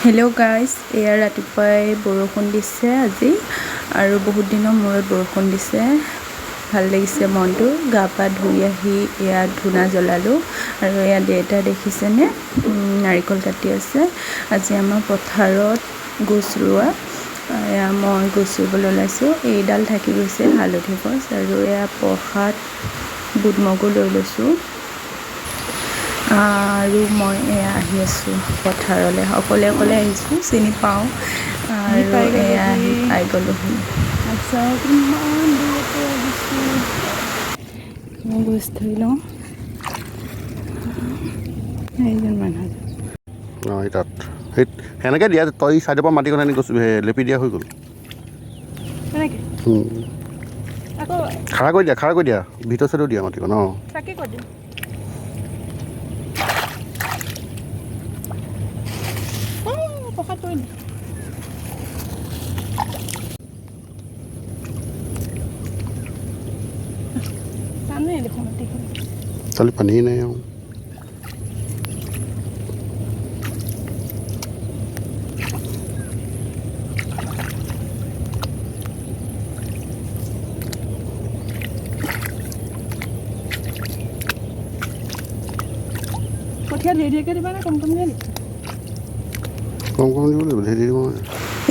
Hello' guys, এয়া ৰাতিপুৱাই বৰষুণ দিছে আজি আৰু বহুত দিনৰ মূৰত বৰষুণ দিছে। ভাল লাগিছে মনটো। গা পা ধুই আহি এয়া ধূনা জ্বলালোঁ আৰু এয়া দেউতা দেখিছেনে নাৰিকল কাটি আছে। আজি আমাৰ পথাৰত গছ ৰোৱা, এয়া মই গছ ৰুবলৈ ওলাইছোঁ। এইডাল থাকি গৈছে হালধি গছ আৰু এয়া প্ৰসাদ বুট মগু লৈ লৈছোঁ আৰু মই এয়া আহি আছোঁ পথাৰলৈ। অকলে অকলে আহিছোঁ, চিনি পাওঁ। আৰু এয়া আহি পাই গ'লোহি। কিমান দূৰৰ পৰা আহিছোঁ। মই গছ ধৰি লওঁ। এইজন মানুহ। অঁ, এই তাত সেই সেনেকৈ দিয়া, তই ছাইডৰ পৰা মাটিকণ আনি গছ লেপি দিয়া হৈ গ'ল। কেনেকৈ? আকৌ। খাৰা কৰি দিয়া, খাৰা কৰি দিয়া, ভিতৰ চাইডেও দিয়া মাটিকণ। অঁ। চাকি ক'ত দিম? প্ৰসাদ পৰিল। টানেই দেখোন মাটিখিনি। খালি পানীয়ে নাই আৰু। কঠীয়া ধেৰ ধেৰকৈ দিবা নে কম কমকৈ দিবা? কম কম দিব লাগিব, ধেৰ দিব।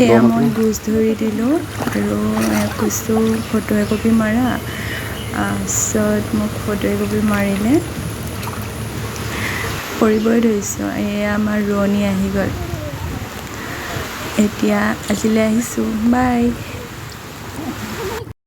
এয়া মই গোজ ধৰি দিলোঁ আৰু এয়া কৈছোঁ ফটো একপি মাৰা। তাৰপিছত মোক ফটো একপি মাৰিলে। পৰিবই ধৰিছোঁ, এয়া আমাৰ ৰোৱনী আহি গ'ল। এতিয়া আজিলৈ আহিছোঁ, বাই।